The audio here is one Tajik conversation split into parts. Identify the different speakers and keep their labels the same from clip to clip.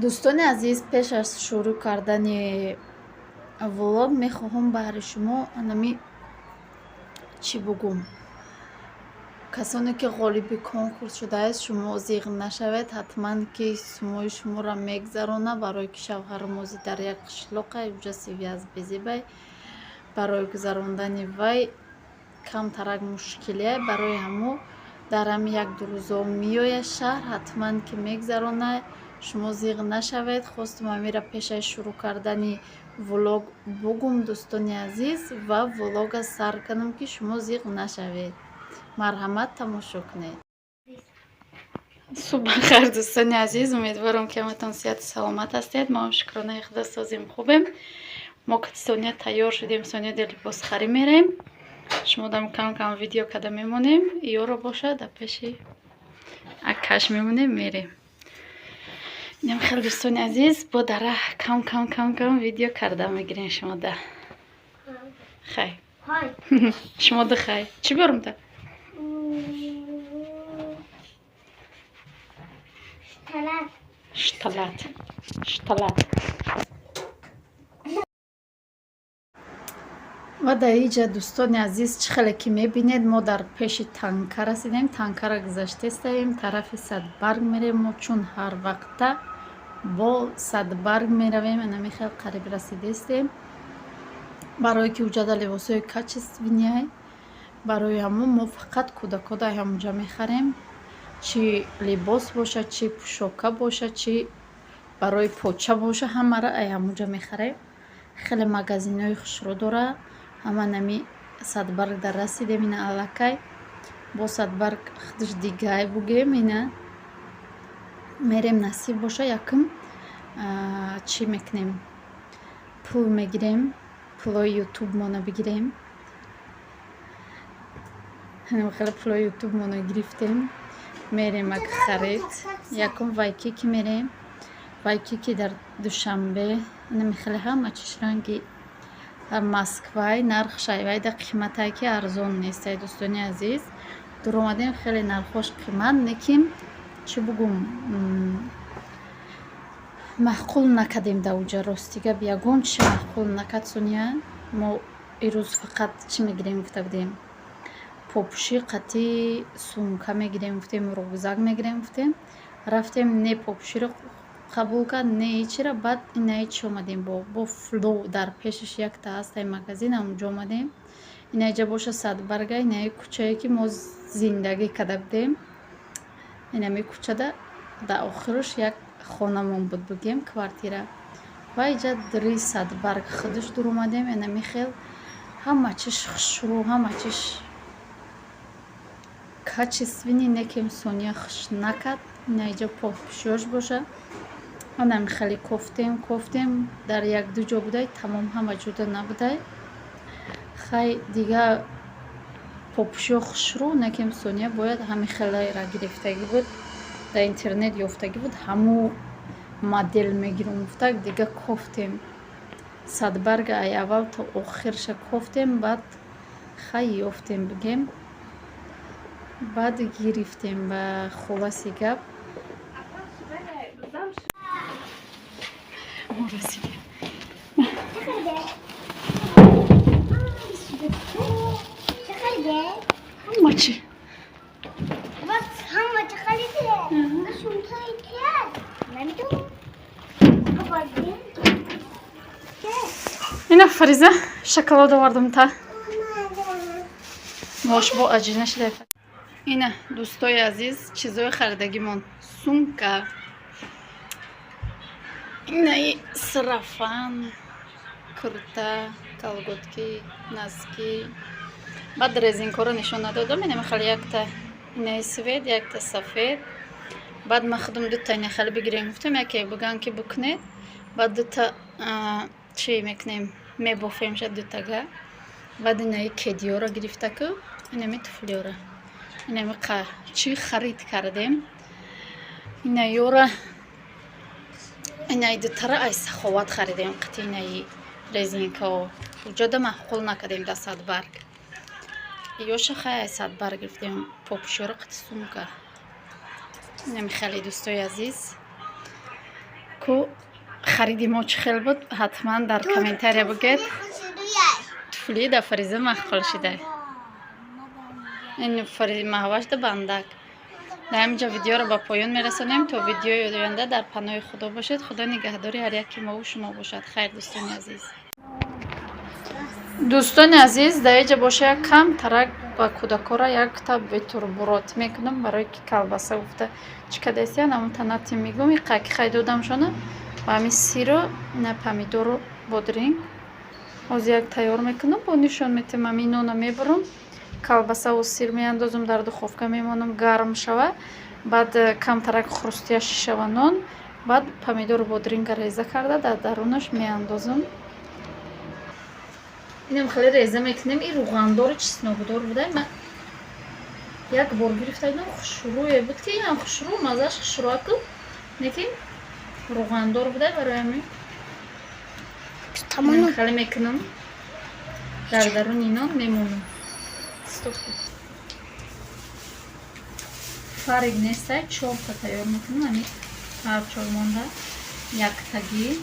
Speaker 1: Дӯстони азиз, пеш аз шурӯъ кардани влог мехоҳам баҳри шумо анами чӣ бугум. Касоне ки ғолиби конкурс шудааст, шумо зиғ нашавед, ҳатман ки сумои шуморо мегзарона, барое ки шавҳарам ози дар як қишлоқай, уҷа связь безебай, барои гузарондани вай камтарак мушкилия. Барои ҳамо дар ҳами як-ду рӯзо меояд шаҳр, ҳатман ки мегзарона, шумо зиғ нашавед. Хостум ҳамира пеш аз шурӯъ кардани влог бугум, дӯстони азиз, ва влога сар кунам, ки шумо зиғ нашавед. Марҳамат, тамошо кунед. Субҳ бахайр, дӯстони азиз. Умедворам, ки ҳаматон сиҳату саломат ҳастед. Мо ҳам, шукронаи Худо, созем, хубем. Мо кати Сония тайёр шудем, Сония дар либосхарӣ мерем. Шумо дам кам кам видео када мемонем, ёро бошад, дар пеши акаш мемонем, мерем. Инам хеле, дӯстони азиз, бо дара кам кам кам кам видео карда мегирем. Шумо да хай, шумо да хай, чӣ биёрам та? Шталат, шталат. Ва дар иҷа, дӯстони азиз, чӣ хеле ки мебинед, мо дар пеши танка расидем. Танкара гузаштестаем, тарафи Садбарг мерем. Мо чун ҳар вақта бо Садбарг меравем, анами хел қариб расидестем, барое ки уҷада либосҳои качественный. Барои ҳамон мо фақат кӯдакода ҳамонҷа мехарем, чӣ либос бошад, чӣ пӯшока бошад, чӣ барои поча боша, ҳамаро ай ҳамонҷа мехарем. Хеле магазинҳои хушрӯ дора. Ҳама нами Садбарг дар расидем. Ина аллакай бо Садбарг худаш дигай бугем. Ина мерем, насиб боша, якум чӣ мекунем? Пул мегирем, пулои ютубмона бигирем. Хеле пулои ютубмона гирифтем, мерем ак харид. Якум Вайкики мерем, Вайкики дар Душанбе. Инами хеле ҳама чиш ранги Москвай, нархш айвайда қиматай, ки арзон нестай, дӯстони азиз. Дуромадем, хеле нархош қимат, лекин чӣ бугум, маъқул накардем дар уҷа. Рости гап, ягон чи маъқул накард Сония. Мо ирӯз фақат чӣ мегирем гуфта будем? Попӯши қатӣ сумка мегирем гуфтем, рюкзак мегирем гуфтем. Рафтем, не попӯширо қабул кард, не ҳечира. Баъд ина ҳечи омадем, бо Фло дар пешаш якта ҳастай магазин, ҳамонҷо омадем. Ина иҷа боша Садбарга, инаи кӯчае ки мо зиндагӣ карда будем, инами кӯчада дар охираш як хонамон буд, бугем, квартира. Ва иҷа дри Садбарг худаш дуромадем. Инами хел ҳама чиш хушрӯ, ҳама чиш качественный, некем Сония хуш накард. Ина иҷа попӯшиёш боша, анами хеле кофтем, кофтем, дар як-ду ҷо будай, тамом ҳама ҷода набудай. Хай, дига попӯшиё хушрӯ, некем Сония бояд ҳами хелера гирифтагӣ буд, дар интернет ёфтагӣ буд, ҳамун модел мегирум гуфтак. Дига кофтем Садбарга, ай аввал то охирша кофтем, баъд хай ёфтем, бигем, баъд гирифтем. Ба хулоси гап, мо расидем. Ҳама чӣ.
Speaker 2: Ҳама чӣ хариде? Сумтаи кияд? Намедонам.
Speaker 1: Ина, Фариза, шоколад овардам та мош бо аҷина шида. Ина, дӯстои азиз, чизои харидагимон: сумка, инаи сарафан, курта, колготки, носки. Баъд резинкаро нишон надодам. Ина мехали якта инаи свет, якта сафед. Баъд ман худам дута ина хеле бигирем гуфтам, яке биган ки бикунед, баъд дута чӣ мекунем, мебофемша дутага. Баъд инаи кедиёро гирифта ку, инами туфлиёра, инами чӣ харид кардем, инаёра, инаи дутара ай Саховат харидем, қити инаи резинкао. Уҷода маъқул накардем да Садбарг. Ёша хай ай Садбарг гирифтем, попӯшиёро қити сумка. Инами хеле, дӯстои азиз. Ку хариди мо чӣ хел буд, ҳатман дар комментария бигӯед. Туфли да Фариза маъқул шидай. Ин Маҳвашда бандак. Дар ҳаминҷо видеоро ба поён мерасонем. То видеои оянда дар паноҳи Худо бошед. Худо нигаҳдори ҳар яки мову шумо бошад. Хайр, дӯстони азиз. Дӯстони азиз, дар инҷа боша, як кам тарак ба кӯдакора якта бутерброд мекунам, барое ки колбаса гуфта чӣ кадастиян, ҳамун танати мегум иқаки хай додамшона ба ҳамин сиру ина помидору бодринг. Ҳозир як тайёр мекунам, бо нишон метиҳам. Ҳамин нона мебурам, колбасаву сир меандозам, дар духовка мемонам, гарм шава, баъд камтарак хрустящий шава нон, баъд помидору бодринга реза карда дар дарунаш меандозам. Инам хеле реза мекунем. И руғандору чеснокдор буда. Ман як бор гирифта будам, хушрӯе буд, ки инам хушрӯ, маззааш хушрӯаку, лекин руғандор буда. Барои ҳамин хеле мекунам, дар даруни нон мемонам. Стоп, фарқ нестай, чорта тайёр мекунам. Ами ҳар чор монда яктагӣ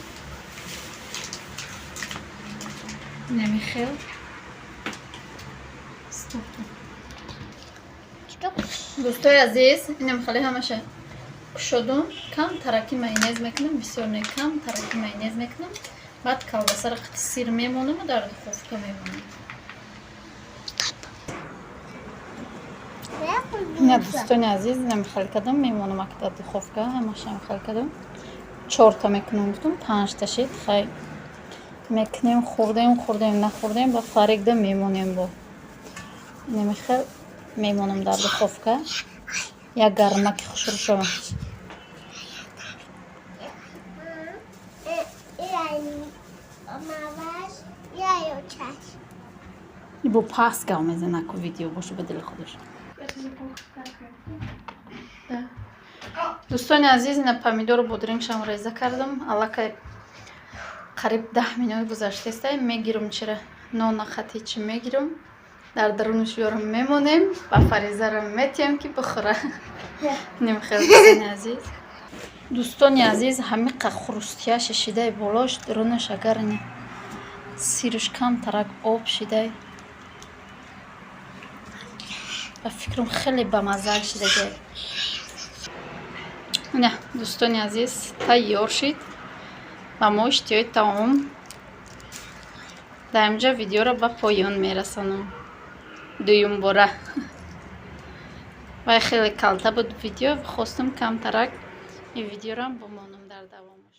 Speaker 1: намихел. Стоп, дӯстои азиз, инам хеле ҳамаша кушодум. Кам тараки майонез мекунам, бисёр не, кам тараки майонез мекунам, баъд колбасаро қити сир мемонаму дар духовка мемонам. Ина, дӯстони азиз, инам хел кардам, мемонам ак дар духовка. Ҳамаша хел кардам, чорта мекунам гуфтум, панҷта шид. Хай, мекунем, хӯрдем, хӯрдем, нахӯрдем, ба фаригда мемонем. Бо инамихел мемонам дар духовка, як гармаки хушрӯ шава. Бо паст гав мезана ку, видео боша, ба дили худаш. Дӯстони азиз, ина помидору бодрингшам реза кардам. Аллакай қариб 10 минут гузаштеста. Мегирам чира, нона хати чӣ мегирам, дар дарунаш ёрам мемонем, ба Фаризаро метиҳам, ки бихӯра. Нимхел, дӯстони азиз. Дӯстони азиз, ҳамиқа хрустящий шидай болош, дарунаш агар ина сирш камтарак об шидай, ба фикрам, хеле бамазза шидагай. Ина, дӯстони азиз, тайёр шид ва мо иштиҳои таом. Дар инҷа видеоро ба поён мерасонам дуюмбора. Вай хеле калта буд видео, хостам камтарак ин видеорам бимонам дар давомаш.